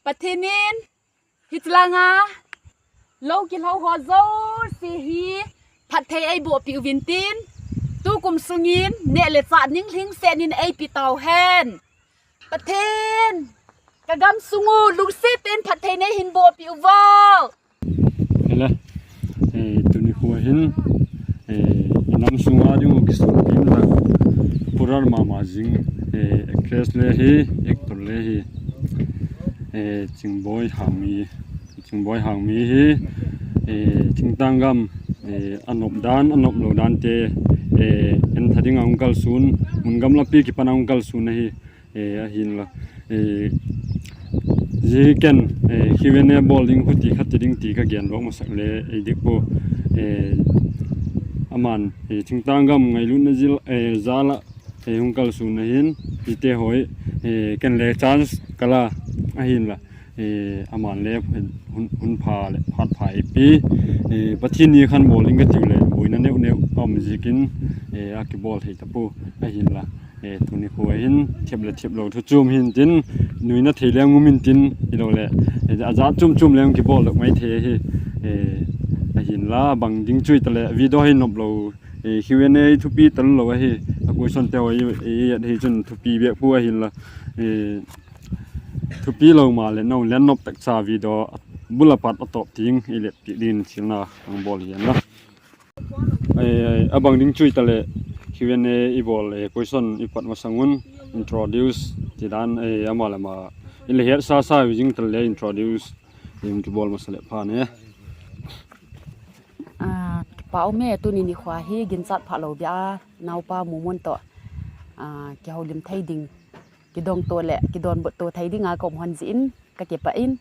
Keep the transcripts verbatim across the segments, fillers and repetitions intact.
Pathian in hichilanga lo kihlo haw zosia hi phatthei ei bawhpiu intin, tukum sung in neh leh chah ning hing sen in ei pi tau hen. Pathian, ka gam sung u lungsiat in phatthei nei hin bawhpiu vo. Hile, tuni khua hin i nam sung a ding uh kisuanpi in la, purar ma ma zing, actress le hi, actor le hi, Chingboi Hangmi, Chingboi Hangmi hi thingtâng gam a nop dan, a nop lo dante entha ding a hung kalsuan, mun gamlapi kipan a hung kalsuan ahi. Ahinla, zia hi ken Q and A bawl ding, huti khat ti ding ti ka gen lawk masak le ei dik pua. Ama'n thingtâng gam ngailutna jal ah hung kalsuan ahin, zite hawi, ken le chance ka la ahinla, ama'n le hun pha leh phat pha ei pi. Pathian ni khan bawl ding ka tiu leh buaina neu neu a um ziakin a kibawl thei ta pua. Ahinla, tuni khua hin thep leh thep lo thu chuam hintin, nuina thei leng um intin, hiloleh a jat chuam chuam leng kibawl dok mai thei ahi. Ahinla, bang ding chu hitaleh video hi nop lo, Q and A thupi talua lo ahi. A questionte haw i et hi chun thupi bêk pua ahinla, thupi lo maleh nang le nop tak cha video bul a pat a tawp tiang i let piak dingin chilna ka bawl hi inla. A bang ding chu hitaleh Q and A i bawl, question i pat masang un introduce ti dan, ama le ama i le het sa sa u zing ta le introduce i hung kibawl masa leh pha ne. Kipak um e, tuni nikhua hi ginchat phalo bia a naupa Mumun tawh kiholim thei ding, kidong to leh kidawnbut to thei ding a ka um hon zia in ka kipak in,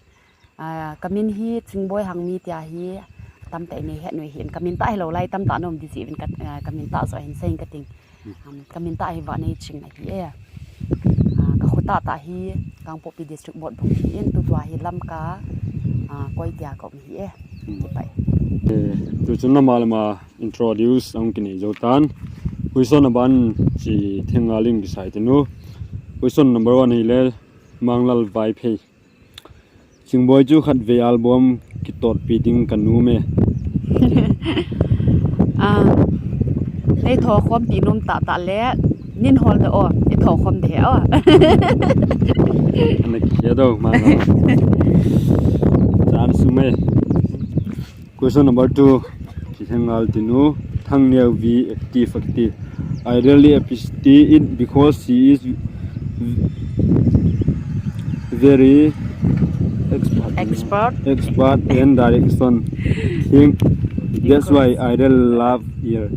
ka min hi Chingboi Hangmi tia hi, tamtak in nei het nuai hin, ka min tah hilo lai tamtak na um di zia in ka min tah zaw hin sei in ka ting. Ka min tah hi Vaneiching ahi e. Ka khua tah tah hi Kangpokpi District Botphung hi in, tutua hi Lamka, Koitia ka um hi e. Tu chun ama le ama introduce a hung kinei zo ta'n. Question a ban chi thengngal in kisai tin u. Question number one hile, Manglal Vaiphei. Chingboi chu khatvei album kitawtpi ding ka nuam e. Nei thaw khawmpi nuam tah tah le, nin hawl de aw, i thaw khawm de he aw. Ana kikhia do ma. Chance um e. Question number two. Chi thengngal tin u, Thangneu V active active. I really appreciate it because she is very expert, expert and direction. That's why I really love her.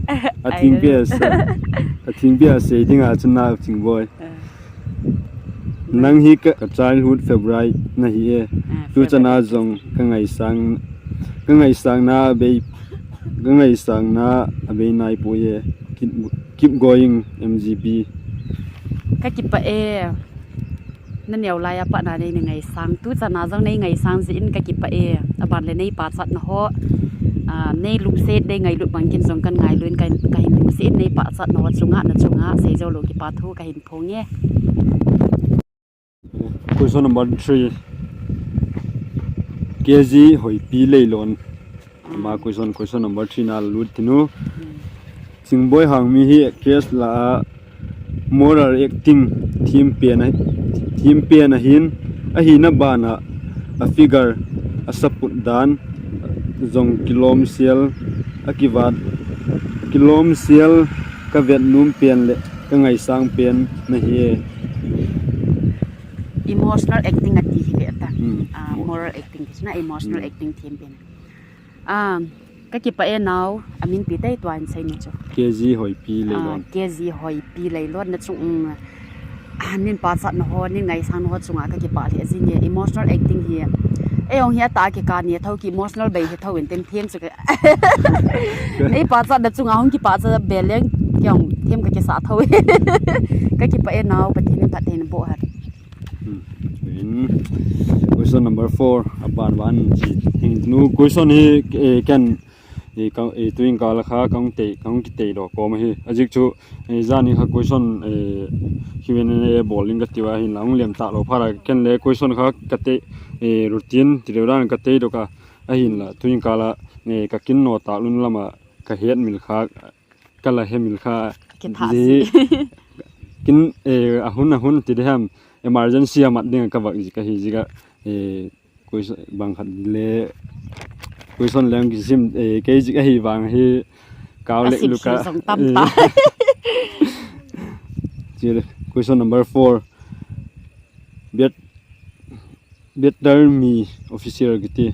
A thingpi a sei ding a chun nau Chingboi, nang hi ka childhood favorite na hi e. Tu chan a zong ka ngaisang, ka ngaisangna a bei, ka ngaisangna a bei nai puai e. Keep going M G B. Ka kipak e. Na neu lai a pat na nei na ngaisang, tu chan a zong nei ngaisang zia in ka kipak e. A ban leh nei pachatna haw, nei lungsiat, nei ngailut bangkin zong kan ngailut in ka hin lungsiat in, nei pachatna haw chung ah, na chung ah sei zo lo kipak thu ka hin phong e. Question number three. K G Hoipi Leilon. Ama question, question number three na lut tin u. Chingboi Hangmi hi actress la a moral acting thiam pen ahin, ahina ban ah a figure, a saput dan zong kilawmsial, a kivat, kilawmsial, ka vet nuam pen leh ka ngaisang pen na hi e. Emotional acting a ti hi ve ta. Moral acting kisna, emotional acting thiam pen. Ka kipak e nau, a min pi tei tua in sei ni chu. K G Hoipi Leilon. K G Hoipi Leilon, na chung, nin pachatna haw, nin ngaisangna haw chung ah ka kipak leh zing e. Emotional acting hi, ei hong hi a ta kika ni tho ki emotional bei hi tho in ten thiam chu ka, ei pachatna chung ah hong kipachat be leng kei hong thiam ka kisa tho. Ka kipak e nau, Pathian in phatthei na bawl hen. Question number four, a ban ban chi hing nu, question hi ken Tu'hin kâl a kha ka hung tei, ka hung kitei daw kawm ahi. A ziak chu, zani kha question, Q and A bawl ding ka tiu a, ahinla hung liam tâk lo phat a ken le question kha ka tei, routine ti deu dan ka tei dok a, ahinla tu'hin kâl a ka kin naw tâk lun lam ah ka hetmil kha, ka la hemil kha, kin, a hun a hun ti de hem, emergency a mat ding ah ka vak zik ahi ziak ah, bang khat le question leng kisim, kei zik ahi vang hi kau leh luk a. Question number four. Better Me Official kiti.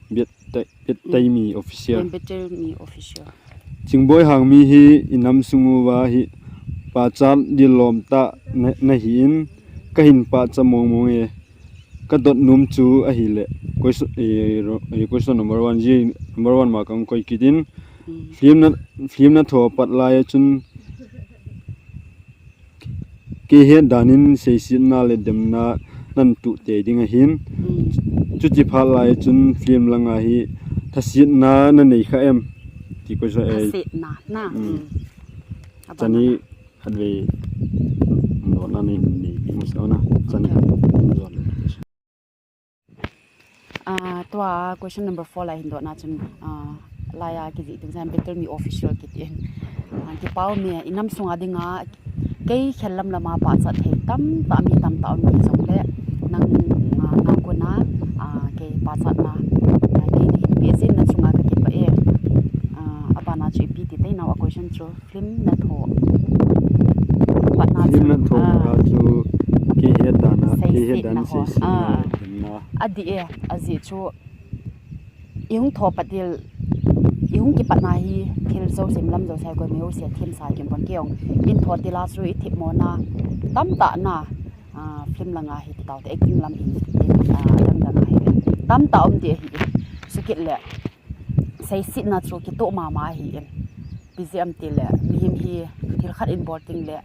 Better Me Official. Chingbawi Hangmi hi i nam sung ua hi pachat dil lawm tak na hi in, ka hin pachat mawngmawng e. Ka dot nuam chu ahileh, question number one, number one ma ka hung koi kit in, film na thaw pat lai ah chun kei het dan in seisitna leh demna nan tuh tei ding ahi'n. Chuti phat lai chun film lang a hi thasiatna na nei kha em? Ti question, chani khatvei dotna nei, nei mu sa na, chani. Tua question number four lai hin dotna chun, lai a kizik ding zan Better Me Official kiti in. Kipau me, i nam sung a ding a kei khel lam lam a pachat thei tamtak mi tamtak um hi zong leh, nang nau kun a kei pachatna kei na hin pe zin na chung a ka kipah e. A ban a chu ipi ti tei nau a question chu film na thaw patna chu, kei het dan a, kei het dan a seisitna, a di e, a zi chu i hung thaw pat dil, i hung kipatna hi thil zosia, lam zosia koi mi zosia thiam sa kim pon kei ong. In thaw til a chu i thip mawna tamtak na, film lang a hi ti tau te, acting lam hin, dang dang a hi tamtak um di ahi. Chukit leh seisitna chu kituak ma ma ahi in, pi ziam ti leh mihing hi thil khat in bawl ting leh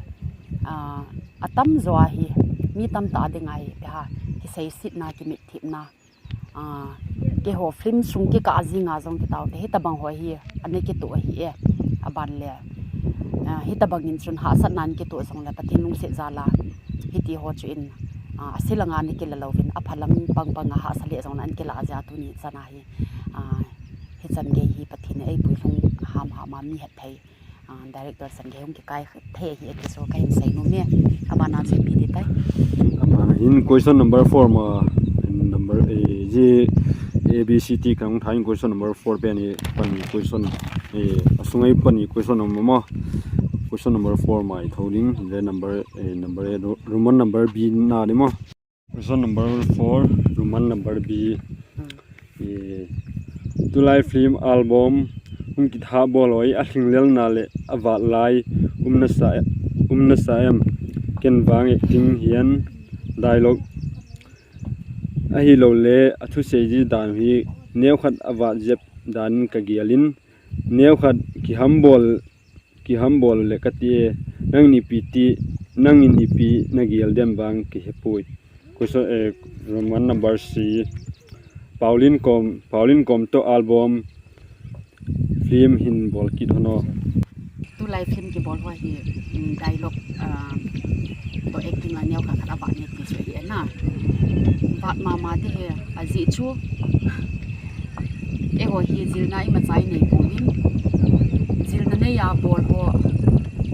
a tam zaw ahi, mi tamtak ding ahi, kiseisitna, kimitthipna, keihaw film sung kikâl zing a zong ti tau te, hi tabang haw hi a na kituak ahi e. A ban leh hi tabang in chun hahsatna in kituak zong leh Pathian lungsiat jal a hiti haw chu in a sia lang a na kila lo in, a pha lang pang pang a hahsa leh zong leh an kila zia tuni chan a hi, hi chan gei hi Pathian ei puilung ham ham a mi het thei, director chan gei hung kikai thei ahi a ti chu ka hin sei nuam e. A ban a chu ipi ti tai? A ban a hin question number four ma, number, zia A B C ti ka hung tha in question number four pen hi pani question, a sung ei pani question um maw. Question number four ma i tho ding le number, number, Roman number B na di maw. Question number four, Roman number B. Tulai film album hung kithah bawl haw hi a hlinglelna leh a vât lai um na sa, um na sa em? Ken vang acting hian dialogue ahilole a thusei zi dan hi neukhat a vât zep dan in ka gêl in, neukhat kiham bawl, kiham bawl leh ka ti e, nangin ipi ti, nangin ipi na gêl dem vang ka he puai. Roman number C, Pauline kawm, Pauline kawm tawh album film hin bawl kit haw naw. Tulai film kibawl haw hi dialogue tawh acting la neukhat khat a vât nei ti chu hi e na. Vât ma ma di hi a zi chu, eihaw hi zilna i machai nei puai in, zilna nei a bawl haw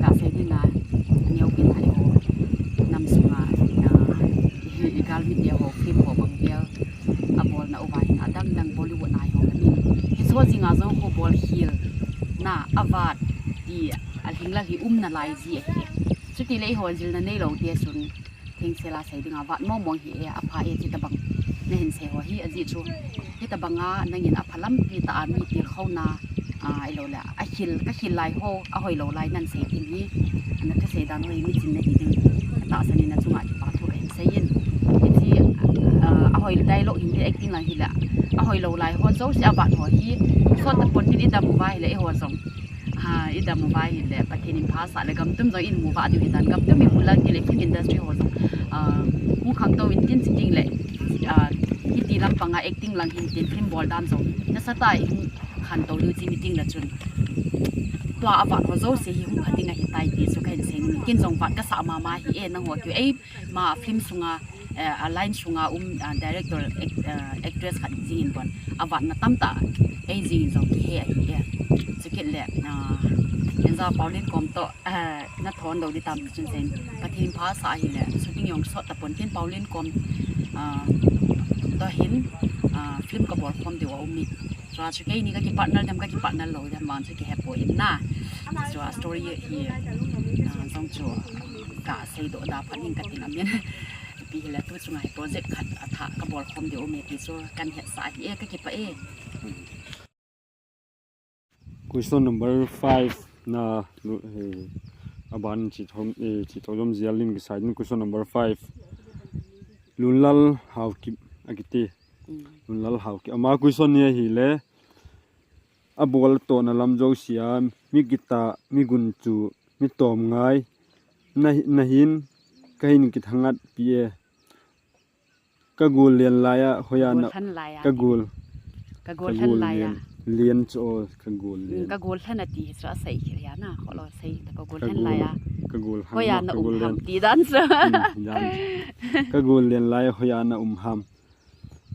ka sei ding a, neu pin a eihaw nam sung a i gâl mite haw film haw bang vel a bawlna uva hin a dang dang Bollywood nai haw ka tin, hi chu zing a zong haw bawl khial na a vât ti a hlinglel hi um na lai zi ahi. Chuti leh eihaw zilna neilote chun thengsel a sei ding a vât mawngmawng hi e, a pha e ti tabang na hin sei haw hi a zi chu, hi tabang a nangin a pha lampi tak a mi tilkhona ahiloleh a khil, ka khil lai haw a hoilo lai nan sei thim hi, na thusei dan haw hi mi chin na hi ding a tahsan in a chung ah kipakthu ka hin sei in, hi chi a hoi dialogue hin le acting lang hileh a hoilo lai haw zosia a vât haw hi sawt ta pon tin i dam uva hileh eihaw zong i dam uva hileh Pathian in pha sah leh gam tum zong in mu vât diu hi dan, gam tum i mu lang ti leh film industry haw zong hung khangto in tin chi ding leh hiti lam pang a acting lang hin tin film bawl dan zong nasa ta i hung An to diu chi meeting la chun, tua a vât haw zosia hi hung pha ding ahi tai ti chu ka hin sei nuam in, ken zong vât ka sa ma ma hi e, nanghaw kiu ei ma film sunga, a line sunga um director, actress khat zing in bon a vâtna tam ta ei zing in zong kihe ahi e. Chukit leh, inza Pauline kawm tawh na thawn lo di tam chun sen, Pathian pha sa ahileh shooting zong sawt ta pon tin Pauline kawm tawh hin film ka bawl khawm deu a um i. Tua chu keini ka kipartner dem ka kipartner lo dem vang chu kihe pua in na. Chu a story hi zong chu ka seidoh da phat ing ka tin a min. Ipi hileh tu chunga hi project khat a thak ka bawl khawm deu um e ti chu kan hetsa ahi e, ka kipah e. Question number five na, a ban chi thom, chi thom zom zial in kisai ding question number five. Lunlal Haokip a kiti. Lunlal Haokip. Ama question hi ahile, a bawl a tawhna lam zosia, mi kitâk, mi gunchu, mi tawm ngai, na hin, ka hin kithangatpi e. Ka gual lian lai ah hoi a na, ka gual, ka gual lian chu aw, ka gual lian, ka gual thlen a ti hi chu a sei khel hia na, kholo sei ta ka gual thlen lai a, ka gual hoi a na um ham ti dan chu. Ka gual lian lai hoi a na um ham.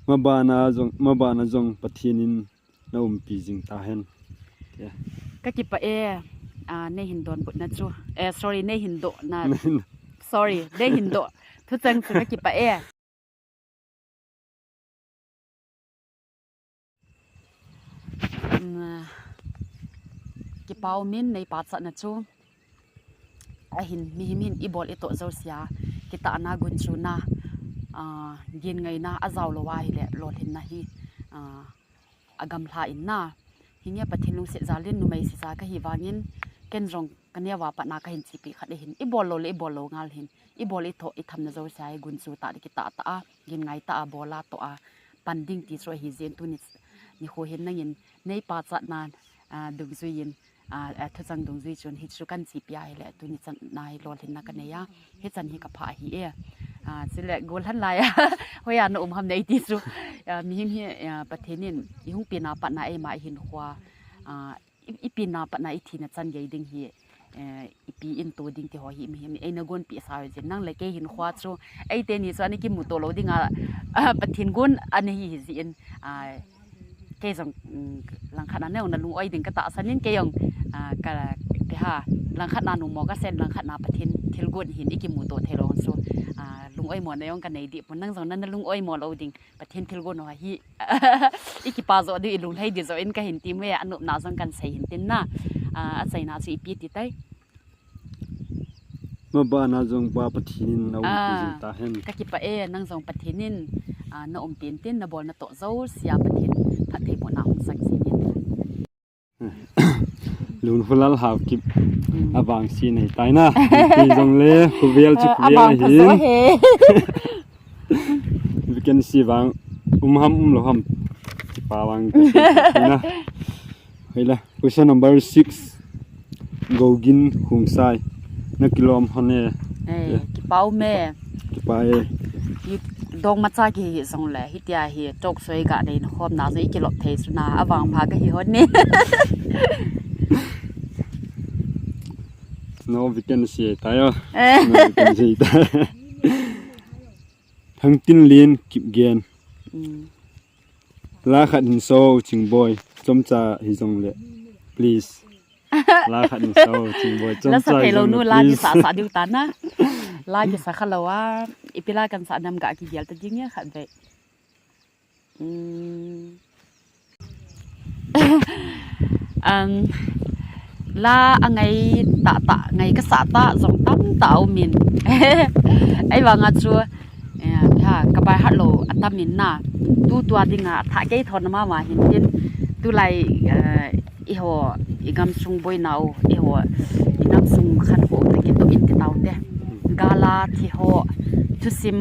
Maban a zong, maban a zong Pathian in na umpi zing ta hen. Ka kipah e, nei hin dawnbutna chu, sorry, nei hin dawhna, sorry, nei hin dawh thuchang chu ka kipah e. Kipak um in nei pachatna chu, ahin mihing hin i bawl i tawh zosia, kitâkna, gunchuna, ginngaina a zau lo ahileh lawlhinna hi a gamla in na. Hinge Pathian lungsiat jal in numei sisa ka hi vang in, ken zong ka neu a patna ka hin chipi khat ahin, i bawl lo leh i bawl lo ngal hin, i bawl i tawh i thamna zosia hi gunchu tak leh kitâk tak a, ginngai tak a bawl a tawh a pan ding ti chu ahi ziang. Tuni nikhua hin nang in nei pachatna dungzui in, thuchang dungzui chun hi chu kan chipi ahileh tuni chan na hi lawlhinna ka nei a, hi chan hi ka pha ahi e. Chuleh gual thlen lai a hoi a na um ham nei ti chu, mihing hi Pathian in i hung pianna patna eima i hinkhua, i pianna patna i thina chan gei ding hi, i pi in tu ding ti haw hi mihing in ei na guanpi sau zin, nang leh kei hinkhua chu eite ni chu a ni kimu to lo ding a, Pathian guan a ni hi hi zin, kei zong langkhat a neu na lungawi ding ka tahsan in, kei zong ka, kei ha, langkhat na nuam maw ka sen, langkhat na Pathian thilguan hin i kimu to thei lo chu, lungawi maw na zong ka nei di pun, nang zong na na lungawi maw lo ding Pathian thilguan haw hi i kipak zaw di, i lunglhai di zaw in ka hin ti mai a, a nopna zong kan sei hin tin na, a chaina chu i pi ti tai. Maban a zong Pa Pathian in na umpi zing ta hen. Ka kipah e, nang zong Pathian in na umpi intin, na bawlna tawh zosia Pathian phattheipuakna hung sak zing in. Lunlal Haokip a vang si nei tai na. Ti zong le khuvel chu khuvel ahi. Vacancy vang um ham um lo ham, kipak vang ka ti na. Hoi la, question number six. Gogin Khungsai, na kilawm hon e. Kipak um e. Kipak e. Dawng macha kihi zong le hitia hi talk show i ga nei na khawmna zong i kilawp thei chu na, a vangpha ka hi hon ni. No vacancy tai aw. Thangtinlin Kipgen. La khat hin so Chingboi, chomcha hi zong leh, please. La khat hin so Chingboi, chomcha hi zong leh, please. La sa thei lo nu, la kisa sa diu ta na. La kisa kha lo a, ipi la kan sa nam ga kigel ta ding e khat vei. La a ngai tah tah, ngai ka sah tah zong tam tah um in. Ei vang a chu, ha, ka baihat lo a tam in na. Tu tua ding a thak kei thawn ma ma hin tin. Tulai i haw, i gam sung buaina u, i haw, i gam sung khan haw na kitup in ti taute. Gala thi haw, thusim,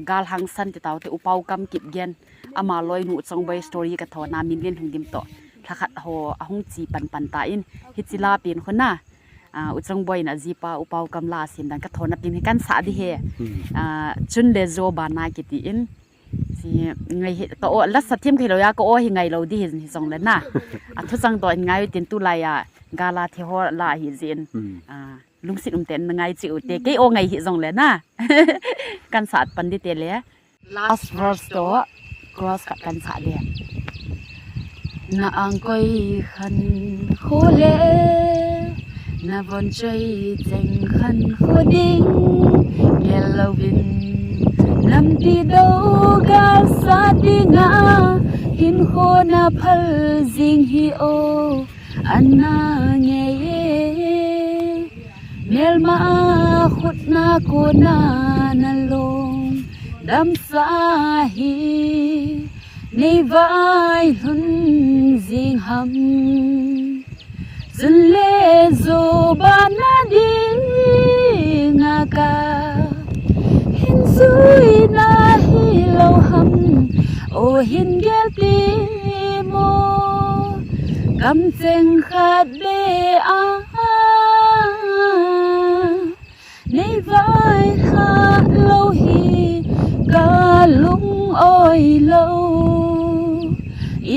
gâl hangsan ti taute, U Pau Kam Kipgen, ama lawinu U Chongboi story ka thawn a, min lian hung dim tawh, thla khat haw a hung chi pan pan ta in, hichi la pen khun a, U Chongboi in a zipa U Pau Kam la a sim dan ka thawn a pin hi kan sa di he. Chun le zo bana kiti in, Hi, ngai hi, ka aw, la sa thiam theilo a ka aw hi ngailo di hi, hi zong le na. A thuchang tawh in ngai u tin tulai a, gala thi haw la hi zin. Lungsiat umte na ngai chi u te, kei aw ngai hi zong le na. Kan sat pan di te le. Last verse tawh, chorus khat kan sa le. Na ang koi khan khu le, na von choi cheng khan khu ding, ngel lo in, nampi do ga sa ding a, hinkhua na phal zing hi aw, a na ngei e. Mêlma khutna kuana na lung damsa hi, nei vai hun zing ham. Chun le zu bana ding a ka hin zuina hilo ham, aw hin gel ti maw, kamcheng khat be a nei vai tha lo hi ka lungawi lo,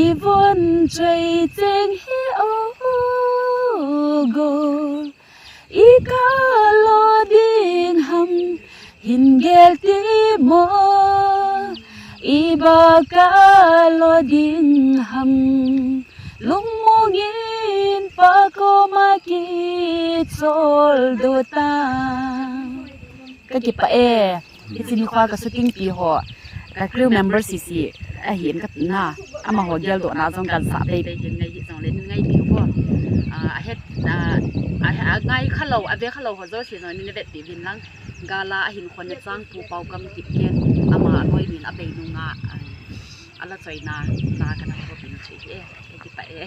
i von choi cheng hi aw go, i ka lo ding ham, hin gel ti maw, i ba ka lo ding ham, lungmong in Pa kawm a kichawl do ta. Ka kipâk e, i chini khua ka shooting pi haw, ka crew member sisi ahi in ka na, amahaw geldawkna zong kan sa pei pei hin ngai hi zong le, ngai pi haw. A het, a ngai kha lo, a ve kha lo haw zosia zong in vetpi vin lang. Gala a hinkhua na chang pu Pau Kam Kipgen, ama a lawi min a bei nung a, a la choina ta ka na ko pin chi e, ka kipâk e.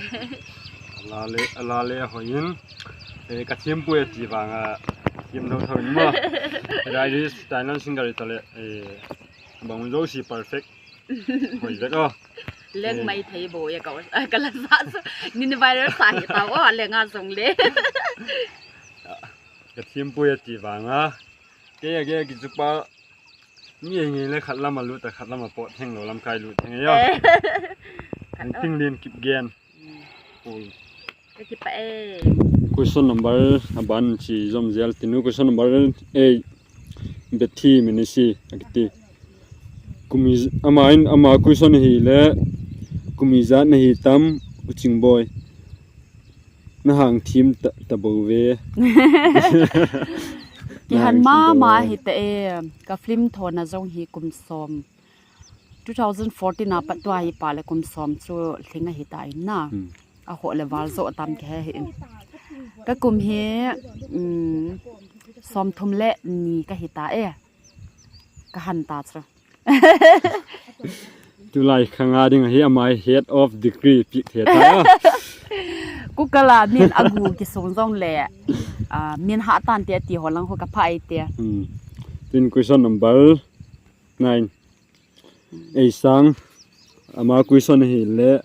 A la le, a la le a hoi in, ka thiampu e ti vang a, thiam tho tho in maw. Riders, Thailand singer i ta le, bang zosia perfect. Hoi vek a. Leng mai thei bo e ka, ka la sa chu. Nin viral sa hi tau a, leng a zong le. Ka thiampu e ti vang a. Kei a ge kichupa. Mi ngei le khat lam a lut a, khat lam a pawt theng lo, lamkai lut theng a. Tinglin Kipgen. Ka kipâk e. Question number, a ban chi zom zel tin u, question number eight, Betty Minisi a kiti. Ama in, ama question ahile, kum ijat na hi tam, U Chingboi? Na hang thiam ta, ta bo ve. Kihan ma ma hi ta e, ka film thawna zong hi kum sawm, two thousand fourteen a pat tua hi pa leh kum sawm chu hling ahi ta in na. A hawh leh vâl zaw tam kihe hi in. Ka kum hi sawmthum leh ni ka hi ta e. Ka han ta chu. Tulai kha nga ding ahi, ama head of degree piak thei ta. Kukala min a gu kisung zong leh, min hah tante a ti haw lang khu ka pha ei te. Tin question number nine. Ei Sang, ama question ahile,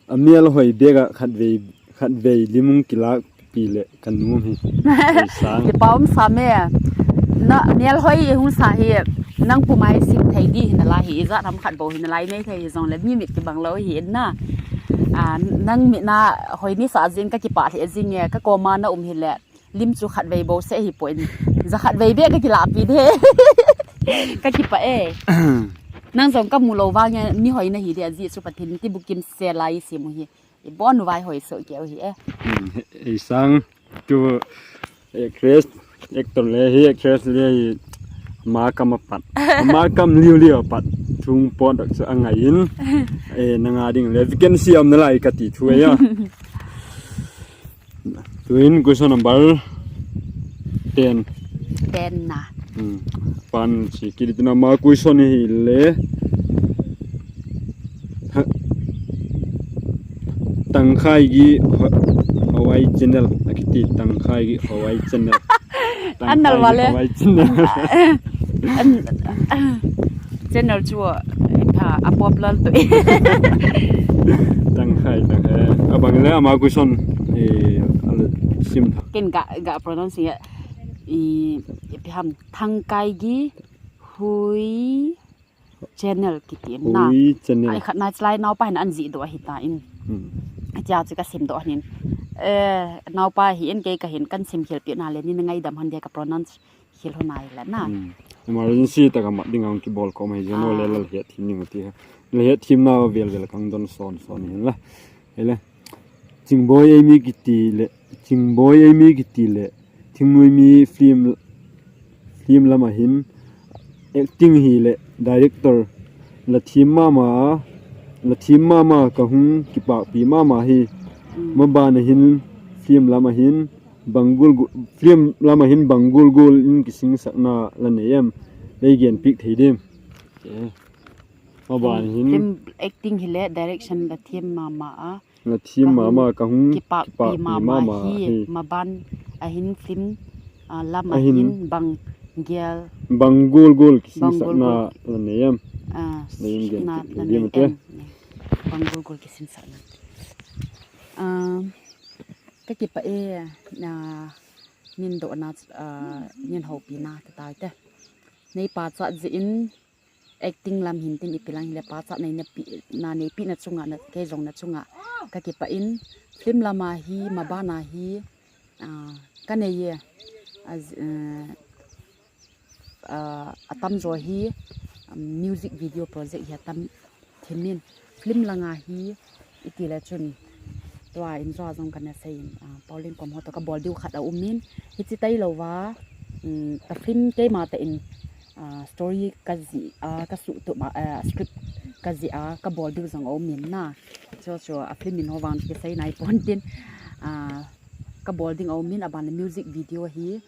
a mial hoi bek ah khatvei, khatvei lim hung kilâkpi leh ka nuam hi. Ei Sang. Kipak um sa me. Na mial hoi i hung sa hi, nang pum a i sim thei di hi nalai hi, i zat ham khat bo hi nalai, nei thei hi zong leh mi mit kibang lo hi in na. Nang mitna hoi ni sa zing ka kipâk hi zing e, ka kawm a na um hileh lim chu khatvei bo seh hi pua in, za khatvei bek ka kilâkpi de. Ka kipâk e. Nang zong ka mu lo vang e, mi hoi na hi de a, zia chu Pathian ti bukim sela i sim u hi. I bawn u vai hoi so keu hi e. Ei Sang, tu actress, actor le hi, actress le hi, ama kam a pat, ama kam liu liu a pat thung pawt dak chu a ngai in, na nga ding le vacancy um nalai ka ti thu e a. Tuin question number ten. Ten na. Pan chi kit tina, ama question hile, Tangkhai gi Hawai channel a kiti, Tangkhai gi Hawai channel. An nal vale. Channel chu a popular tu. Tangkhai, Tangkhai. A bang le ama question, sim. Ken ga, ga pronounce e, ipi ham, Thangkai gi Hui channel kiti in na. Ai khatna chu lai naupa hin an zihdoh ahi ta in. Tia chu ka simdoh hin. Naupa hi in kei ka hin kan sim khial piakna leh ni na ngaidam han dia ka pronounce khial hun ai la na. Emergency tak a mat ding a hung kibawl kawm ahi ziang a le la hetthiam ding u ti. La hetthiamna vel vel ka hung don sawn sawn hin la. Hile, Chingbawi ei mi kiti leh, Chingbawi ei mi kiti leh, Thingnuaimi film, film lam ah hin acting hileh director la thiam ma ma, la thiam ma ma ka hung kipâkpi ma ma hi. Maban ah hin film lam ah hin bang gual gu-, film lam ah hin bang gual gual in kisingsakna la nei em? Lei gen piak thei diam? Maban hin film acting hileh direction la thiam ma ma a, la thiam ma ma ka hung kipâkpi ma ma hi. Maban ah hin film lam ah hin bang gual gual kisingsakna la nei em? Lei gen piak thei diam te? Bang gual gual kisingsakna. Ka kipâk e, nindona, nin hopina ka tai te. Nei pachat zia in acting lam hin tin i pilang hileh pachat nei na pi, na nei pina chung ah, na kei zong na chung ah ka kipâk in, film lam a hi, maban a hi, ka nei e, a tamzaw hi music video project hi a tam thim in, film lang a hi i ti le chun tua in zaw zong ka na sei in, Pauline kom haw tawh ka bawl diu khat a um in, hichi tailo a, ka film keima tah in story ka zia, ka sutup a, script ka zia, ka bawl diu zong a um in na. Chu chu a film in haw vang chu kisei nai pua'n tin, ka bawl ding a um in, a ban leh music video hi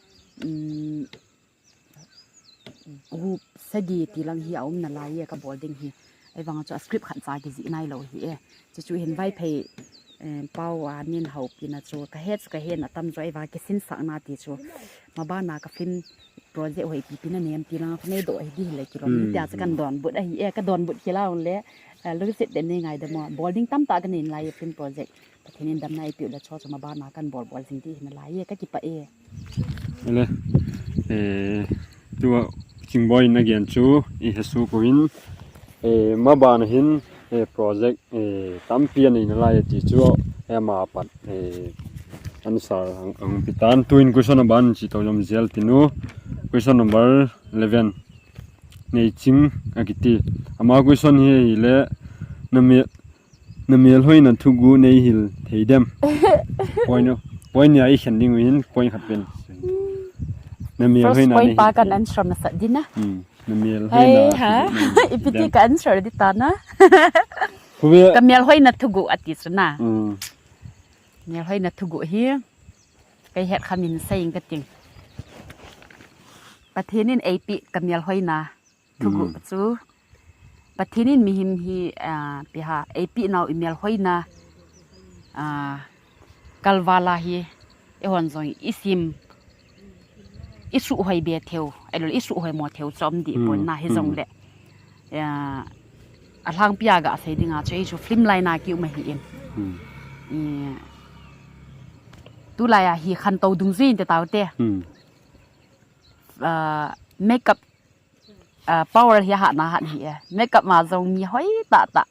gup sagi ti lang hi a umna lai e ka bawl ding hi. Ahivang chu a script khat cha kizi nailo hi e. Chu chu hin Vaiphei pau a nin hopina chu ka he chu ka hen a tam zaw, ahivang kisingsakna ti chu maban a ka film project hoi pipi na nei em ti lang a ka nei doh hi di hileh kilawm in tia chu kan dawnbut ahi e, ka dawnbut kila un le lungsiat den nei ngaidam a, bawl ding tamtak ka nei lai e film project. Pathian in damna ei piu leh chu chu maban a kan bawl bawl zing di hi nalai e, ka kipâk e. Tua Chingbawi in a gen chu i he suk u hin, maban a hin project tampi a nei nalai a ti chu, ama pat answer a hung pi ta'n, tuin question a ban chi to zom zel tin u. Question number eleven, Neiching a kiti. Ama question hi ahileh, na mêl, na mêlhoina thuguh nei hil thei dem? Point, point nia i khen ding u hin point khat pen. Na mêlhoina pa kan answer masat ding a. Na mêlhoina ipi ti ka answer di ta na. Ka mêlhoina thuguh a ti chu na. Mêlhoina thuguh hi kei het kha min sei ing ka ting. Pathian in ei pi ka mêlhoina thuguh chu, Pathian in mihing hi, pi ha, ei pi nau i mêlhoina kalval a hi, i hon zong i sim, i suhhoi be theu, ahiloleh i suhhoimaw theu chu um di pua'n na, hijongleh a lhangpi a ga sei ding a chu ei chu film line a ki um ahi in, tulai a hi khanto dungzui in te taute makeup power hi a hatna hat hi e. Makeup ma zong mi hoi tah tah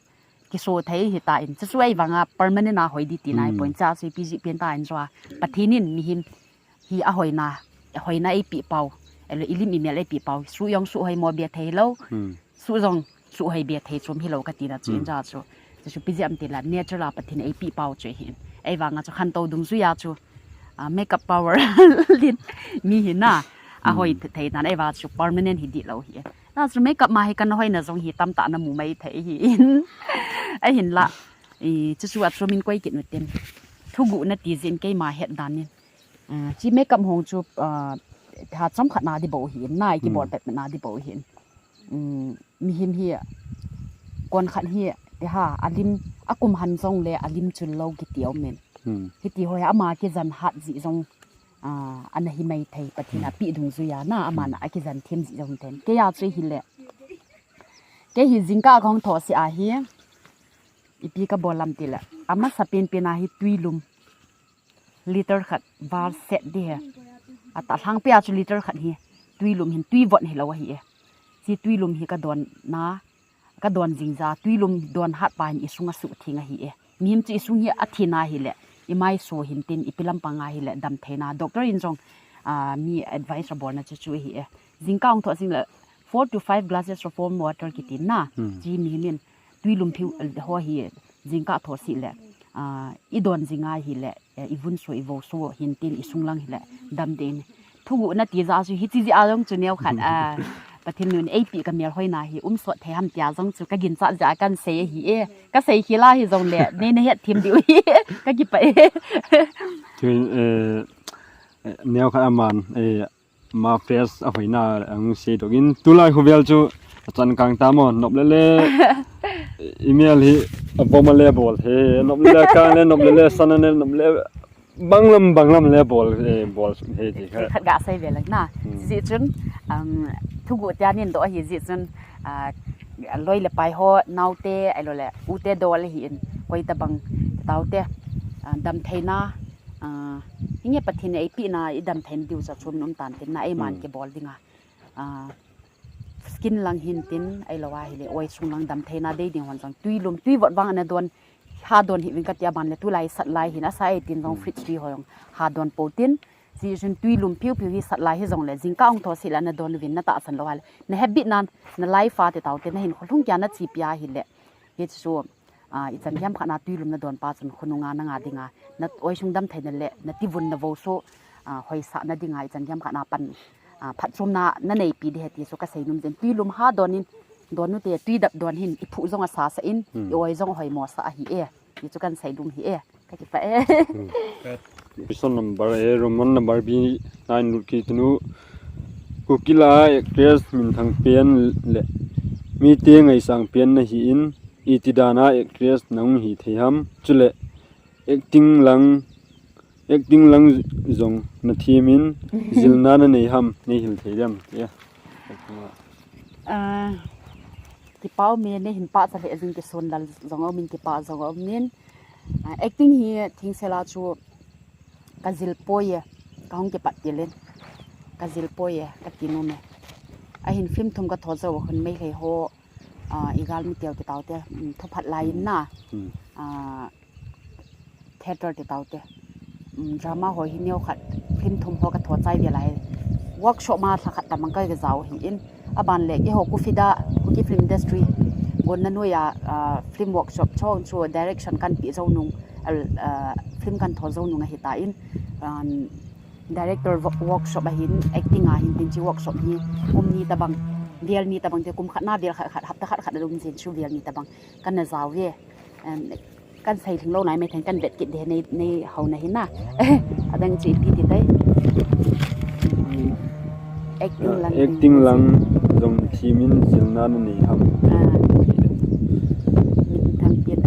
kisuthei hi ta in, chu chu ei vang a permanent a hoi di ti nai pua'n, chu chu i pi zi pian ta in zaw a, Pathian in mihing hi a hoina, hoina ei pi pau, ahiloleh i lim i mêl ei pi pau, suh zong suhhoimaw be thei lo, suh zong suhhoi be thei chu um hilo ka tina chu in zaw chu, chu chu pi zi am ti la, natural a Pathian ei pi pau chu ahi in, ei vang a chu khanto dungzui a chu makeup power lit mi hi na, a hoi thei dan ei vang chu permanent hi dilo hi. Na chu makeup ma hi kan hoina zong hi tamtah na mu mai thei hi in, ahinla chu chu a chu min koi kit u tin, thuguh na ti zin keima het dan in, chi makeup hong chu ha cham khat na di bo hi in, nai kibawl pet na di bo hi in, mihing hi, kuan khat hi, ti ha, a lim, a kum han zong le a lim chul lo kiti a um in, hiti hoi ama kizan hat zi zong ana hi mai thei, Pathian a pi dungzui a na, ama'n a kizan thiam zi zong ten. Kei a chu hileh, kei hi zingkal ka hung thawsia hi, ipi ka bawl lam ti leh, a masa penpen a hi tuilum liter khat var set di he, a ta lhangpi a chu liter khat hi tuilum hin, tui vot hilo ahi e. Chi tuilum hi ka dawnna ka dawn zing zia, tuilum dawn hat pa hin i sung a suk thing ahi e. Mihing chu i sung hi a thina hileh, i mai sua hintin, i pi lam pang a hileh dam theina. Doctor in zong, ah, mi advice a bawlna chu chu ahi e. Zingkâl hung tho sing leh four to five glasses of warm water kitina. Hmm. Chi mihing in tuilum phiu, eh, haw hi zingkâl tho sih leh, ah, i dawn zing a hileh, eh, i vun sua, i vo sua hintin, i sung lang hileh dam ding. Thugutna ti zia chu hi chi zia zong chu neu khat, ah, Pathian nu'n ei pi ka mêlhoina hi um sawt thei ham tia zong chu ka ginchat zia kan sei ahi e. Ka sei khil a hi zong leh, nei na het thim diu hi. Ka kipah e. Tui, eh, eh, neu khat a man, eh, ma face a hoina ang sei dok in, tulai khu vel chu a chan kang ta maw, nop le le, i mêl hi a vom a le bawl he, nop le le kang le, nop le le san a ne, nop le banglam, banglam le bawl, eh, bawl he ti kha. Khat ga sei ve lang na. Hmm. Zia chun, um, thugut tia nin do ahi zia chun, ah, loi le pai haw, naute, ahilo le, ute dawl ahi in, koi tabang, taute, ah, dam theina, ah, hi nge Pathian ei pina, i dam theina diu cha chun um tan tin na, ei man kibawl ding a. Ah, skin lang hintin, ahilo a hileh, oi sung lang dam theina dei ding hon zang, tuilum, tui vot vang a na dawn, ha dawn hi vin ka tia ban le, tulai sat lai hin, a sa ei tin zong fridge tui haw zong, ha dawn po tin, zia chun tuilum phiu phiu hi sat lai hi zong leh, zingkâl hung tho sih leh na dawn vin na tahsan lo a le, na habit nan, na life a te taute, na hin kholhung kia na chi pia hileh, hi chu, ah, i chan giam khat na tuilum na dawn pa chun khonung a na nga ding a, na oi sung dam theina leh, na tivun na vo sua, ah, hoisakna ding a, i chan giam khat na pan, ah, phatchuamna na neipi di he ti chu ka sei num zin. Tuilum ha dawn in, dawn nute tui dap dawn hin, i phu zong a sa sa in, i oi zong a hoi maw sa ahi e. Ti chu kan sei num hi e. Ka kipah e. Question number A, Roman number B, nine lut kit nu. Kukila actress minthang pen leh mite ngaisang pen na hi in, i ti dan a actress nang hi thei ham? Chuleh acting lang, acting lang zong na thiam in, zilna na nei ham, nei hil thei diam? Ah, kipak um e, nei hin pahcha leh zing ti sun lal zong um in, kipak zong um in. Ah, acting hi thing sela chu ka zil poi e, ka hung kipat til in. Ka zil poi e, ka ti num e. Ahin film thum ka tho zo a hun Meitei haw, ah, i gâl mi teu ti taute, um, thuphat lai in na. Ah, theatre ti taute, um, drama haw hi neu khat film thum haw ka tho chai vel a hi. Workshop ma thla khat tabang ka zau hi in, a ban leh i haw Kufida, Kuki Film Industry, gonna nuai a, ah, film workshop chawng chu direction kan pi zo nung, ah, film kan tho zo nung ahi ta in, um, director wo-, workshop a hin, acting a hin tin chi workshop hi, kum ni tabang, vel ni tabang te, kum khat na vel khat khat, hapta khat khat a dum zin chu vel ni tabang kan na zau ve. Em, kan sei thing lo nai mai theng kan bet kit de nei, nei hau na hi na. A dang chu ipi ti tai. Acting lang, acting lang zong thiam in zilna na nei ham? Ah. Minthang tin.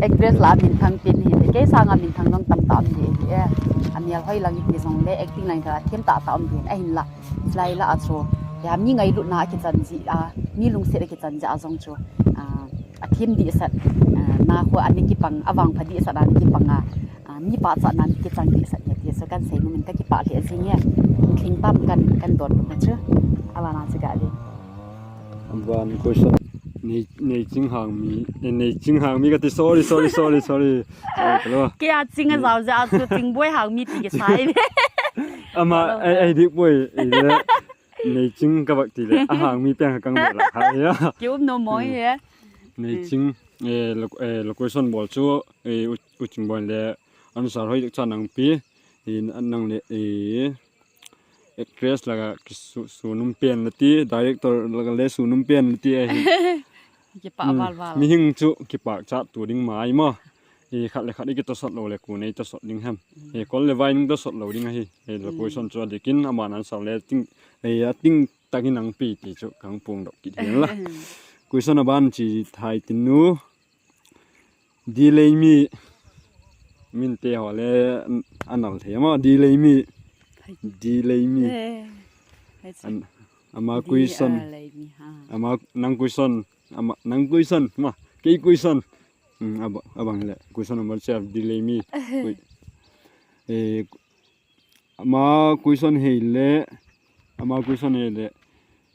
Actress la minthang tin hi. Kei sâng a minthang zong tam ta um di hi e. A mial hoi lang i ti zong le acting lang ka thiam ta ta um di. Ahinla, lai la a chu, ya mi ngailutna a kichan zia, mi lungsiat a kichan zia a zong chu, ah, a thiam dihsat, ah, na khua a ni kipang, a vangpha dihsat a ni kipang a, ah, mi pahchâtna ni kichang dihsat hi ti chu kan sei num in ka kipah leh zing e. Thing tam kan, kan dawn na chu. A ban a chu ga di. A ban question. Nei, Neiching Hangmi, eh, Neiching Hangmi ka ti, sorry, sorry, sorry, sorry. Sorry, ka lo. Kei a Ching a zau zia a chu Chingbuai Hangmi ti kisai. Ama, ai, ai dik buai, eh, le. Neiching ka vak ti le, a Hangmi pen kha kang la kha, ya. Ki um no mo hi e. Neiching, eh, lo-, eh, location bawl chu, eh, u, u Chingbuai le, answer hoi dik cha nang pi, eh, nang le, eh, actress lak a kisu-, sunum pen la ti, director lak a le sunum pen la ti ahi. Kipah val val. Mihing chu kipâkchat tu ding mai maw. I khat le khat i kitawsot lo le kun ei tawsot ding hem. I kol le vai ning tawsot lo ding ahi. I la question chu a dik in a man answer le ting, ei a ting tak in ang pi ti chu kang puang dok kit hen la. Question a ban chi thai tin nu. Dileimi. Min te haw le a nal thei ama Dileimi. Dileimi. Ama question. Ama nang question. Ama nang question. Ma, kei question. Hmm, a ba-, a bang le. Question number twelve, Dileimi. Ui. Eh, ama question hei le, ama question hei le,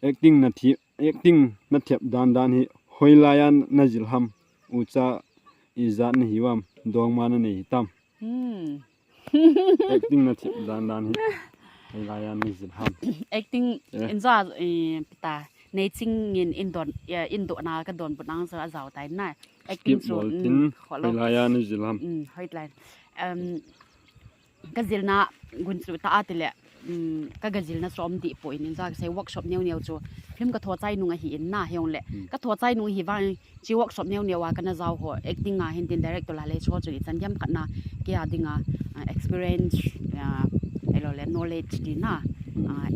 acting na thi-, acting na thiap dan dan hi Hoilai a na zil ham? Ucha, ijat na hi uam? Dawngma na nei hi tam? Acting na thip dan dan hi. Hoilai a na zil ham? Acting, inza, pita, Neiching in, in dotna ka dawnbut nang chu a zau tai na. Acting chu, hoilai a na zil ham? Hoilai. Ka zilna gunchu ta a ti leh, ka ga zilna chu um di pua in, inza ka sei workshop neu neu chu film ka thawchai nung ahi in na, hiungleh ka thawchai nung hi vang, chi workshop neu neu a ka na zau haw, acting a hin tin director la lei chu chu i chan gam khatna kei a ding a experience, ahiloleh knowledge ti na,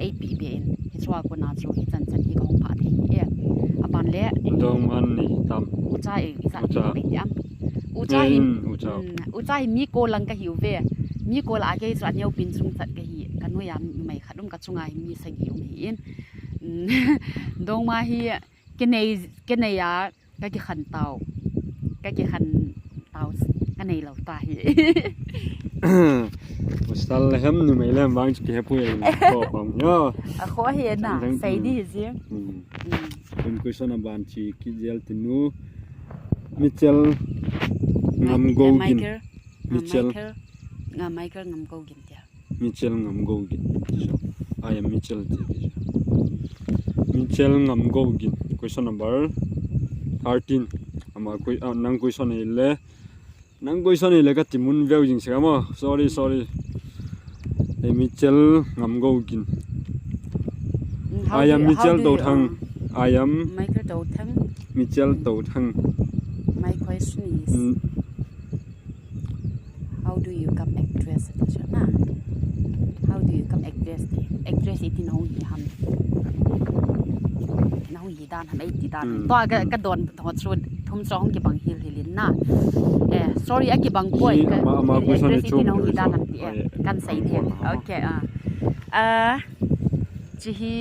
ei pi be in, hi chua kona chu hi chan chan hi ka hung pha thei hi e. A ban le, ucha, i zat mai ti am? Ucha hi, ucha hi mi kua lang ka hiu ve. Mi kua la a kei chu a neu pin chung chat ka hi, ka nuai a numei khat um, ka chung a hi mi sagi um hi in. Dawngma hi, ka nei a, ka kikhan tau, ka kikhan tau, ka neilo ta hi. Pasal le hem, numei le hem vang chu kihepui a, a khaw hi na, sei di hi zia. Kum question a ban chi kit zel tin u. Michel Ngamgogin. Michel Ngamgogin tia. Michel Ngamgogin. I am Michel ti. Michel Ngamgogin. Question number thirteen. Ama, nang question hile, nang question hile ka ti mun veu zing sek a maw. Sorry, sorry. Michel Ngamgogin. I am Michel Touthang. I am Michel Touthang. My question is, how do you come actress? How do you come actress? Actress i ti na hung hi ham? Na hung hi dan ham, ei ti dan ham? Tua ka dawn tho chu thum chu hung kibang hil hil in na. Sorry, a kibang puai. Actress i ti na hung hi dan ham ti e, kan sei di. Okay, a, chi hi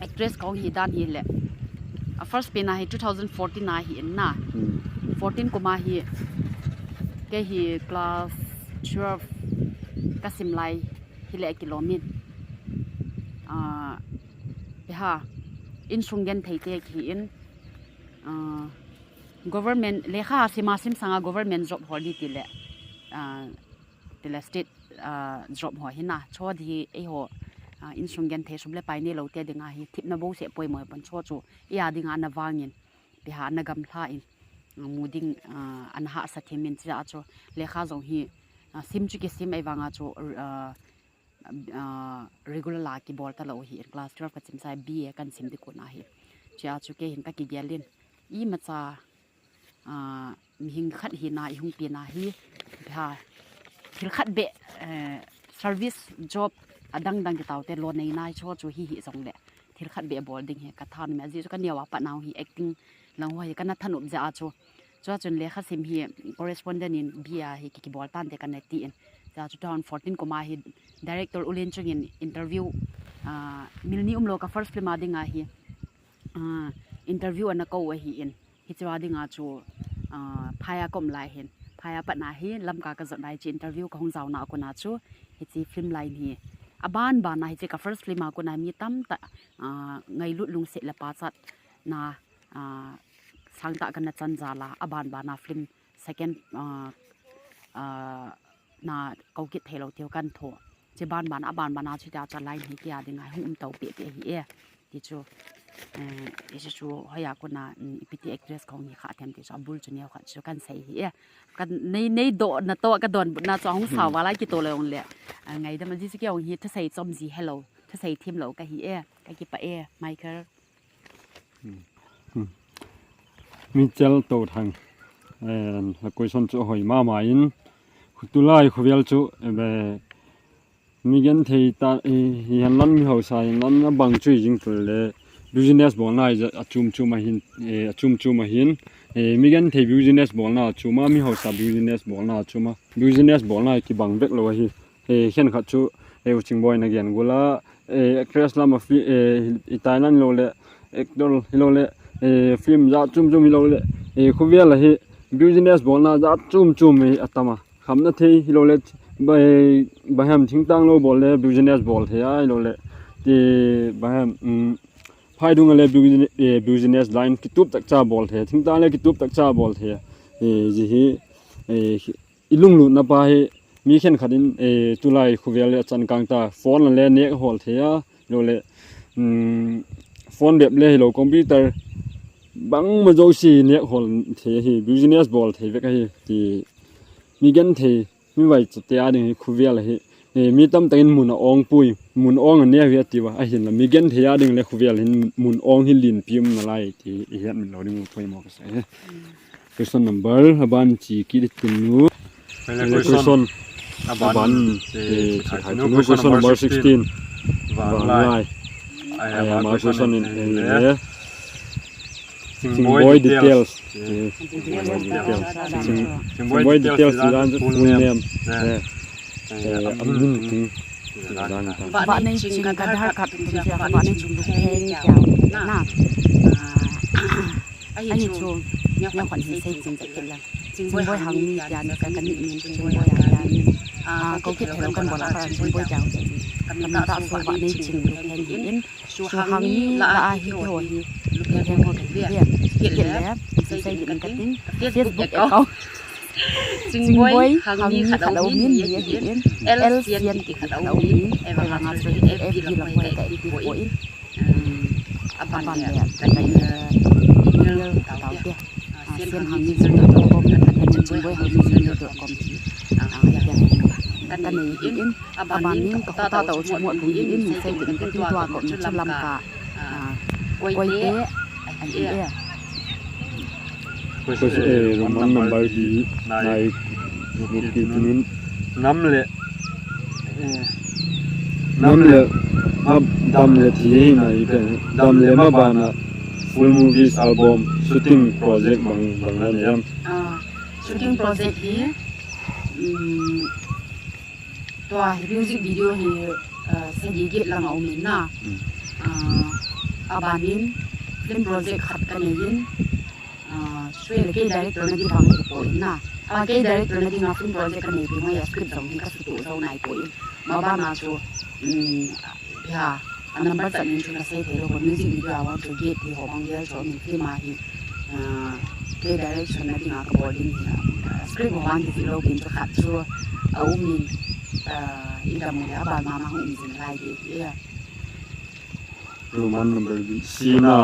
actress ka hung hi dan hileh, a first pen a hi two thousand fourteen a hi in na. Fourteen kum a hi, kei hi class twelve ka sim lai hileh kilawm in, a, pe ha, insung gentheite ki in, government lekha sim a sim sâng a government job haw di ti leh, ti leh state job haw hi na, chawdi eihaw insung genthei sum leh pai neilote ding a hi thipna bo seh poimaw pon chaw chu i a ding a na vang in, pe ha na gamla in, mu ding, ana hahsa thim in chia chu, lekha zong hi sim chu kisim ei vang a chu, regular la kibawl talo hi in, class twelve ka chim sai B A kan sim di kun a hi. Chia chu kei hin ka kigel in, i macha mihing khat hina i hung piana hi, ha, thil khat beh, service job a dang dang kitaute law neina hi chaw chu hi hi zong leh, thil khat beh bawl ding hi ka tha nuam a, zia chu ka neu a patnau hi acting lang haw hi ka na thanop zia a chu. Chua chun lekha sim hi correspondent in B A hi ki, kibawl tante ka na ti in. Chia chu two thousand fourteen kum a hi director Ulen Chung in interview, mil ni umlo ka first film a ding a hi interview ana ko ahi in. Hi chu a ding a chu, phai a ka um lai hin, phai a patna hi Lamka ka zot lai chi interview ka hung zauna a kun a chu, hi chi film line hi a ban ban a hi chi ka first film a kun a mi tamtak ngailut lungsiat leh pachatna sâng tak ka na chan zal a, a ban ban a film second na ko kit theilo tiu kan tho. Chi ban ban a, a ban ban a chu tia chu line hi kei a ding a hung um to peh peh hi e. Ti chu, i chu chu hoi a kun a, i piti actress ka hung hi kha them ti chu a bul chu neu khat chu kan sei hi e. Ka nei, nei dawna tawh ka dawnbutna chu a hung sau val a kito le ong leh, ngaidam a, zia chu kei ong hi thasei chawm zi helo, thasei thim lo ka hi e. Ka kipâk e, Michael. Michel Touthang, la question chu a hoi ma ma in, tulai khawvel chu mi genthei ta hi hen lan, mi hausa hen lan a bang chu i zing tul le business bawlna a chuam chuam ahin, a chuam chuam ahin, mi genthei business bawlna a chuam a, mi hausa business bawlna a chuam a, business bawlna kibang vek lo ahi. Khenkhat chu, U Chingboina gen gual a, actress lam a, i tai lan hilo leh, actor hilo leh, film zat chuam chuam hilo leh, khawvel a hi business bawlna zat chuam chuam hi a tam a, khamna thei hilo leh, bahem thingtâng lo bawl le business bawl thei a hilo leh, ti, bahem phaidung a le business line kitup tak cha bawl thei, thingtâng le kitup tak cha bawl thei. Zia hi i lunglutna pa hi mi khenkhat in tulai khawvel le a changkâng ta, phone a le nêk hawl thei a, lo leh phone bep le hilo, computer bangma zosia nêk hawl thei ahi, business bawl thei vek ahi ti. Mi genthei, mi vaichate â ding hi khawvel ahi, mi tamtak in mun a awng puai, mun awng a neu hi a tiu a, ahinla mi genthei â ding le khawvel hin mun awng hi lianpi um nalai ti i hetmil lo ding uh poimaw ka sa hi. Question number, a ban chi kit i tin u. Question a ban, question number sixteen. Vanlai. Ama question in le Chingboi details. Chingboi details ti dan full name. A min ting. Vah nei ching ka dâr kap tung sia, vah nei ching luk theng kiau na. Ahi chu, neu khan hin sei ching tak kit la. Chingboi Hangmi tia ni ka, ka nickname chu Chingboi a tia ni. Ko kit thelo kan bawl a ka Chingboi tia chu. Ka min ta chu vah nei ching luk theng hi in. Suhangmi la ahi keihaw hi, luk theng haw ka hi ve. Kit le, sei ding ka tin, Facebook account Chingboi Hangmi khat a um in, ni ahi in, L Sian ti khat a um in, ei vang a chu F B lam hoi ka active pua in, a ban le ka email tau te, Sian Hangmi gmail dot com, Chingboi Hangmi gmail dot com, ka nei hi in, a ban in ka khut a tau chu muat tung hi in, sei ding ka tin, tua kawm chu Lamka, Koite ahi e. Roman number di nai, ni ki tinin, nam leh, nam leh, dam leh ti hi nai pen, dam leh ma ban a full movies album shooting project bang bang la nei am? Shooting project hi, tua hi music video hi sagi giat lang a um in na. A ban in film project khat ka nei in, chu le kei directorna ding bang hi pua in na. A kei directorna ding a film project ka neipi mai a script zong hi ka sutu zo nai pua in. Ma ban a chu, a number chan in chu ka sei thei lo, music video a chu giat ti haw bang gel chu min film a hi, kei directionna ding a ka bawl ding hi, script haw bang hi ti lo pin chu khat chu a um in, i dam u leh a ban ma ma hung um zing lai di hi. Roman number di, sina,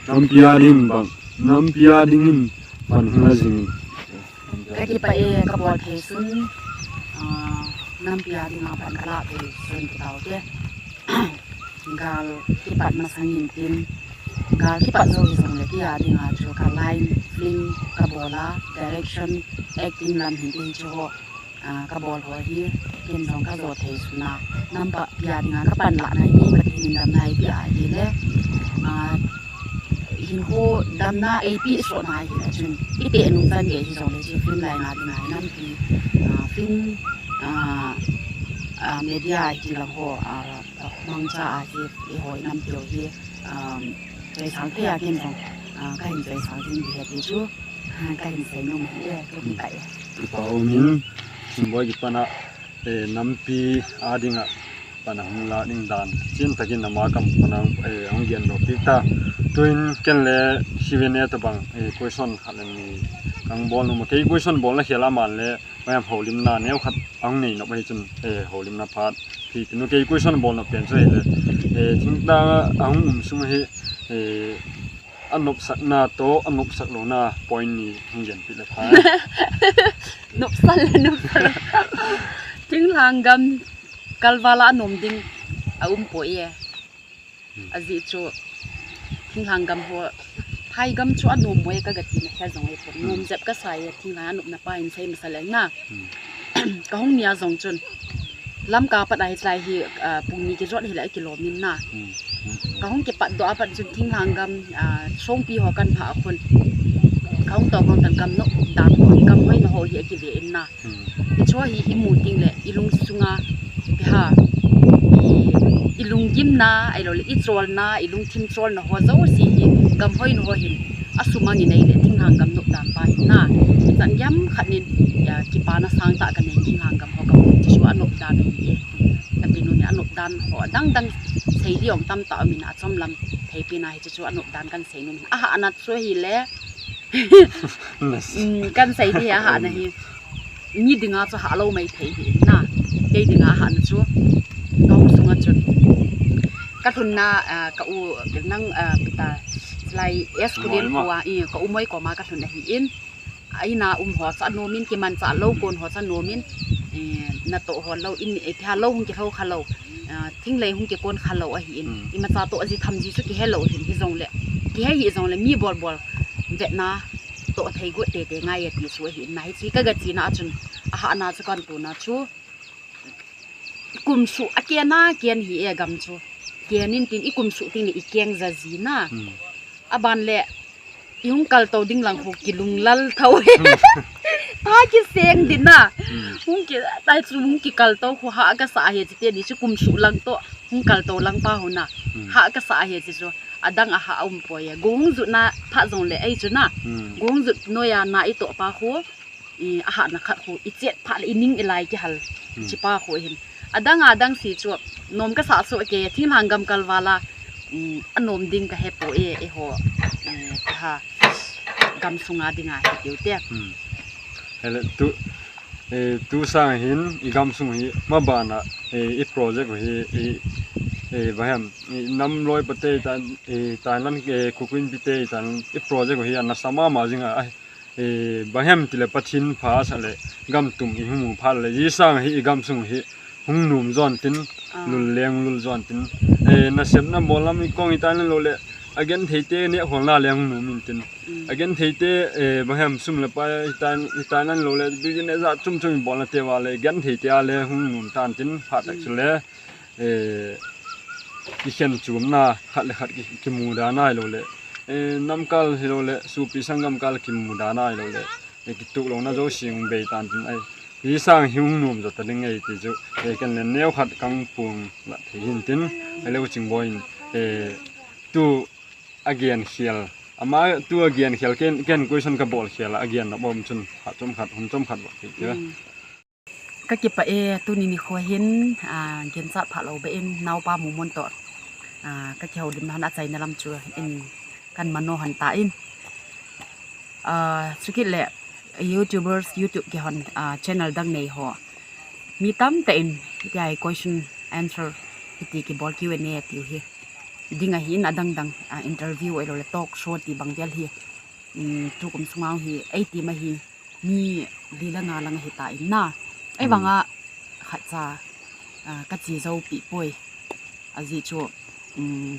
nampi a ding bang, nampi a dingin pan hung la zing in. Ka kipâk e, ka bawl thei sun, nampi a ding a pan ka la thei sun ti tau te. Gâl kipat masang in tin, gâl kipat zo hi zong leh kei a ding a chu ka line film ka bawl a, direction, acting lam hin tin chu haw, ka bawl haw hi, ken zong ka zaw thei sun a, nampi a ding a ka pan lâkna hi Pathian in damna ei pia ahile, hinkhua damna ei pi sawtna hi a chun i teh nung chan gei hi zong leh chi film line a ding a hi nampi, film, media hi lang haw, mangcha a hi i haw i nampi hi, chawisâng thei a ken zong ka hin chawisâng zing di hi ti chu ka hin sei nuam hi e, ka kipâk e. Kipâk um in, Chingboi kipat a, nampi a ding a pan a hung lâk ding dan chian tak in ama kam pan a hung gendok piak ta. Tuin ken le Q and A tawhbang question khat le ni ka hung bawl nuam a, kei question bawlna khêl a man le, bang em, holimna neu khat a hung nei nop ahi chun, holimna phat hi tin u, kei question bawl nop pen chu ahile, thingtâng a hung um sung ahi, a nopsakna tawh a nopsak lona point ni hung gen piak le pha. Nopsal le nopsal. Thinglhang gam kalval a a nuam ding a um pua e. A zi chu thinglhang gam haw, phai gam chu a nuam maw e ka ga tina khel zong ahi pua. Nuam zep ka sa e, thinglhang a nopna pa in sei masa leng na. Ka hung ni a zong chun Lamka pat a hi tlai hi, pung ni kizawt hileh a kilawm in na. Ka hung kipat dawk a pat chun thinglhang gam, sawngpi haw kan pha a khun, ka hung tawk hang tan gam nop dan haw, gam hoina haw hi a kive in na. I chaw hi i mu ting leh i lungsung a, i lunggimna ahiloleh i chawlna, i lungthim chawlna haw zosia hi gam hoina haw hin a sumang in ahileh thinglhang gam nop dan pa hi na. Zan giam khat in kipâkna sâng tak ka nei, thinglhang gam haw ka mu chu a nop dan ahi e. Ka ti nu ni a nop dan haw a dang dang sei di ong tam tak um in a chawm lam Eipina hi chu chu a nop dan kan sei nuam in, a hahna chu ahile, kan sei di hi a hahna hi, mi dinga chu hahlo mai thei hi na, kei dinga a hahna chu, ka hung sung ah chun, ka lhunna, ka u, nang, pita, lai, S Kudin khua, ka u Moi kawm a ka lhun ahi in, a in a um haw chu a nuam in, kimanchah lo kuan haw chu a nuam in, na tawh haw lo in, pha lo hung kihlo kha lo, thinglei hung kikuan kha lo ahi in, imacha tawh zi tham zi chu kihe lo hin, hijongleh, kihe hi jongleh mi bawl bawl vetna tawh thei guat tete ngai a ti chu ahi in na, hi chu ka ga chiana ah chun, a hahna chu kan tuna chu kum suh a ken a ken hi e gam chu. Ken intin i kum suh ting leh i keng za zi na. A ban leh i hung kalto ding lang khu kilunglal tho e. A kiseng din a. Hung ki, tai chu hung kikalto khu hah ka sa ahi chi te di chu kum suh lang tawh hung kalto lang pa hun a. Hah ka sa ahi chi chu. A dang a hah a um puai e. Gu hung zutna phat jong leh ei chu na. Gu hung zut nuai a na i tawh pa khu a hahna khat khu i chet phat leh i ning i lai kihal chi pa khu hin. A dang a dang si chu nuam ka sa sua ke, thinglhang gam kal val a, a nuam ding ka he pua e, eihaw, ha, gam sung a ding a hi tiu te. Tu sâng hin i gam sung hi maban ah i project uh hi, i, bang hem, nam lawi pate tan, i, tan lan, kukuin pite tan i project uh hi a nasa ma ma zing a, bang hem ti leh Pathian pha a sak leh gam tum i hung mu phat leh zia sâng hi i gam sung hi hung nuam zawn tin, lul leng lul zawn tin, nasepna bawl lam i kawng i tan lo leh a gentheite nêkhawlna leng hung nuam intin, a gentheite, bang hem, sum leh pai i tan lo leh business a chum chum i bawlnate va leh gentheite a le hung nuam tan tin, phat tak chule i khen chuamna khat leh khat kimu dan ahilo leh, nam kâl hilo leh suapi sanggam kâl kimu dan ahilo leh, kituaklona zosia hung bei tan tin ahi. Hi sâng hi hung nuam zaw ta ding ei ti chu, ken le neu khat ka hung puang la thei hintin, ahileh Chingbawi in, tu a gen khial, ama tu a gen khial, ken question ka bawl khial ah a gen nop um chun phat chawm khat, hun chawm khat va kiti. Ka kipak e, tuni nikhua hin, gen chat phalo beh in naupa Mumon tawh ka kiholimna hun a chaina lam chu in kan manaw hon ta in, chukit leh YouTubers, YouTube kihon, channel dang nei haw, mi tamtak in hitia hi question answer hiti kibawl Q and A tiu hi ding ahi in, a dang dang, interview ahilo leh talk show ti bang vel hi, tukum sung a hi ei team ahi, mi li le nga lang ahi ta in na, ei vang a khat cha ka chi zo pi puai. A zi chu,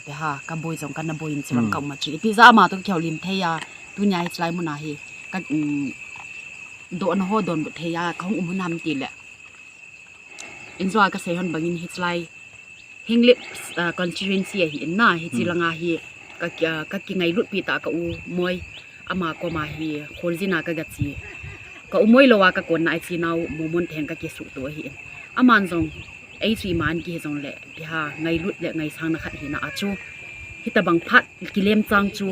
pe ha, ka buai zong ka na buai in chi lam ka um a chu, i ti za ama tawh kiholim thei a, tunia hichlai mun a hi ka dawna haw dawnbut thei a ka hung um hun ham ti leh, in zaw a ka sei hon bangin hichlai Henglep constituency ahi in na, hichi lang a hi ka kingailut pi ta ka u Moi, ama kawm a hi khualzin a ka ga chi, ka u Moi lo a ka kuanna a chi nau Mumon theng ka kisuaktu ahi in, aman zong ei chu i man kihi zong leh, pe ha, ngailut leh ngaisangna khat hina a chu, hitabang phat kilemchang chu,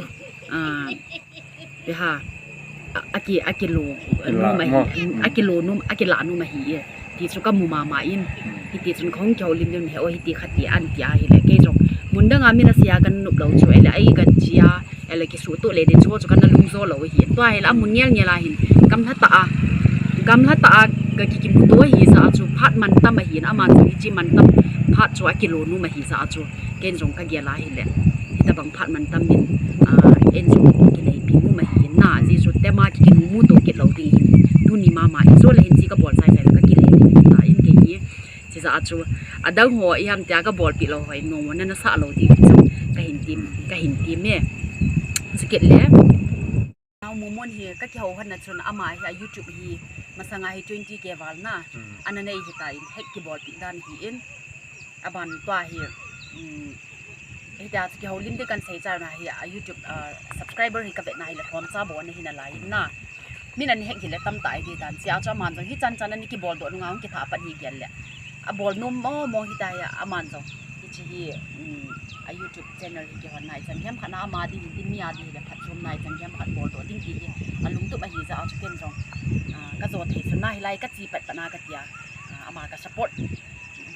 pe ha, a ki, a kilo nuam ahi, a kilo nuam, a kila nuam ahi e, ti chu ka mu ma ma in, hiti chun ka hung kiholim ding he aw hiti kha ti an ti ahileh kei zong mun dang a min a sia ka nup lo chu, ei leh ei ka chi a, ei leh kisuaktu le di chu chu ka na lungzaw lo ahi. Tua hileh a mun ngel ngel a hin gamla tah a, gamla tah a ka ki, kimutu ahi za a chu phat man tam ahi in, aman zong hichi man tam phat chu a kilo nuam ahi za a chu, ken zong ka gel a hileh hitabang phat man tam in, en zong kinei pi nuam ahi in na, zia chu tema ki, kimutu kit lo ding hin, tuni ma ma in zaw leh hin chi ka bawl chai chai leh ka kile ding hi ta in kei hi, chi za a chu, a dang haw i ham tia ka bawlpi lo haw in nuam na na sa lo ding chu ka hin ti, ka hin ti me. Chukit leh nau Mumon hi ka kiho honna chun ama hi a YouTube hi masang a hi twenty K val na ana nei hi ta in, hek kibawlpi dan hi in, a ban tua hi, hitia chu kiholim ding kan sei chana hi a YouTube subscriber hi ka vetna hileh thawmcha bawn a hina lai in na, min an hek hileh tam ta i di dan chia chu, aman zong hi chan chan a ni kibawldoh nung a hung kithah pat hi gel leh, a bawl nuam maw maw hita hi a, aman zong hichi hi, a YouTube channel hi kihon nai chan hiam khat na ama di hi tin, mi a di hileh phatchuam nai chan hiam khat bawldoh ding ti hi a lungtup ahi za a chu ken zong ka zaw thei sun na hilai ka chi pat pat na ka tia, ama ka support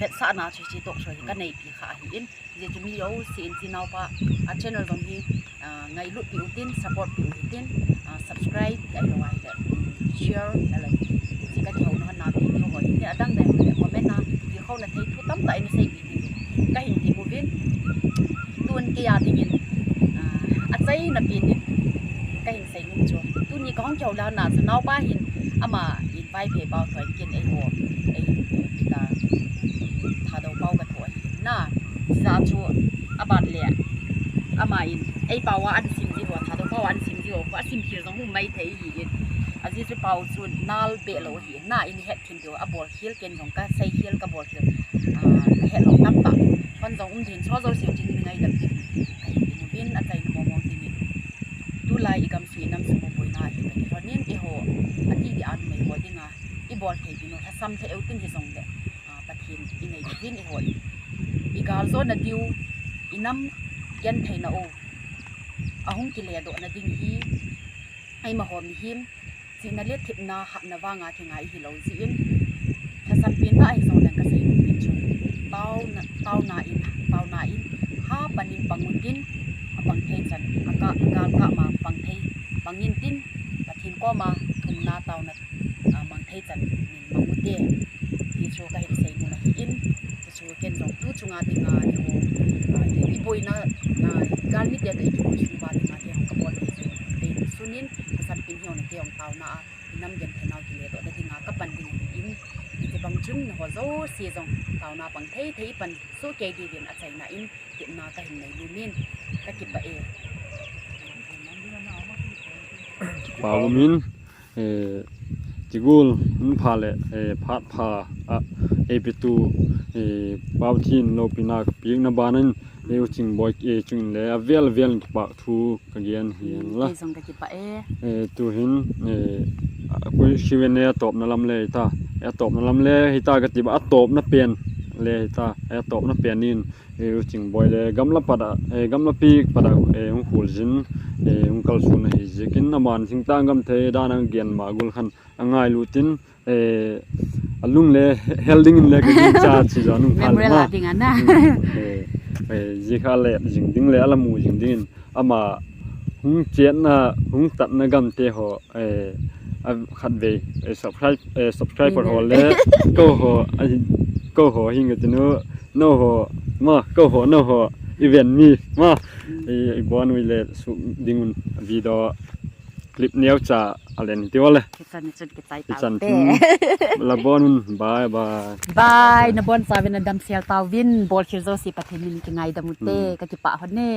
vetsakna chu chi talk show hi ka neipi kha ahi in, zia chu mi zosia in chi naupa a channel zong hi ngailutpi u tin, support pi u hitin, subscribe ahiloleh share, zia ka kihouna hon na video haw hi te a dang dang leh comment a kikhona thei thu tamtak in a seipi dingin ka hin ti mu vin, tun kei a dingin a chaina pen in ka hin sei nung chu, tuni ka hung kihou lana chu naupa hin ama in Vaiphei pau thaw in ken ei haw, ei ta, Thadou pau ka thaw ahi na. Zia chu a ban leh ama in ei pau a an sim zi haw, Thadou pau a an sim zi haw khu a sim khil zong um mai thei hi in, a zia chu pau chu nal beh lo hi na, in het thim deu a bawl khial, ken zong ka sei khial ka bawl khial, ka het lo tamtak hon zong um din, chaw zosia chun ngaidam ding ka hin ti mu vin, a chaina mawngmawng dingin tulai i gam sui nam sung buaina hi ka kilhon in, eihaw a ti di a numei haw ding a i bawl thei pin u, thasam thei eu tin hi zong leh Pathian i nei dingin eihaw i gâl zawna diu, i nam gentheina u a hung kiledokna ding hi eima haw mihing chihna le thepna hatna vang a kingai hilo zi in, thasam pianna ahi zong leng ka sei nung pen chu, tauna in, tauna in ha pan in pang u tin, a pang thei chan a gâl kâ ma pang thei, pang in tin, Pathian kawm a thumna tauna mang thei chan in mang u te, ti chu ka hin sei nung ahi in, ti chu ken zong tu chung a ding a i buaina, gâl mite tawh i kibuai sung ua ding a te hung ka bawl thei zing te sun in, thasam pian hiauna te hung tauna a i nam gentheinau kiledokna ding a ka pan ding ahi in, i ti bang chun haw zosia zong tauna pang thei thei pan suk kei dingin a chaina in tepna ka hin nei nuam in, ka kipah e. Kipau um in, ti gual hun pha leh phat pha ah ei pitu Pathian lopina ka piakna ban in, ei u Chingboi chung in le a vêl vêl in kipâk thu ka gen hi hen la. Tu'hin Q and A a tawpna lam le hita, a tawpna lam le hita ka ti ba, a tawpna pen le hita, a tawpna pen in u Chingboi le gamla pat ah, gamla piak pat ah hung khual zin, hung kalsuan ahi ziakin, ama'n thingtâng gam thei dan a gen ma gual khan a ngailut in, a lung le hel dingin le ka gingcha chi zaw nung pha le ma. Zia kha a let zing ding leh a la mu zing dingin ama hung chiatna, hung tatna gamte haw, khatvei subscriber haw le ko haw hing ka ti nu, no haw, ma ko haw no haw, i ven mi ma, i bawn ui le suk ding un video clip neucha a len ti ua le. Ichan chun la bawn un, bye bye. Bye, na bawn chau in a damsel tau vin, bawlkhil zosia Pathian min in kingaidam u te, ka kipah hon e.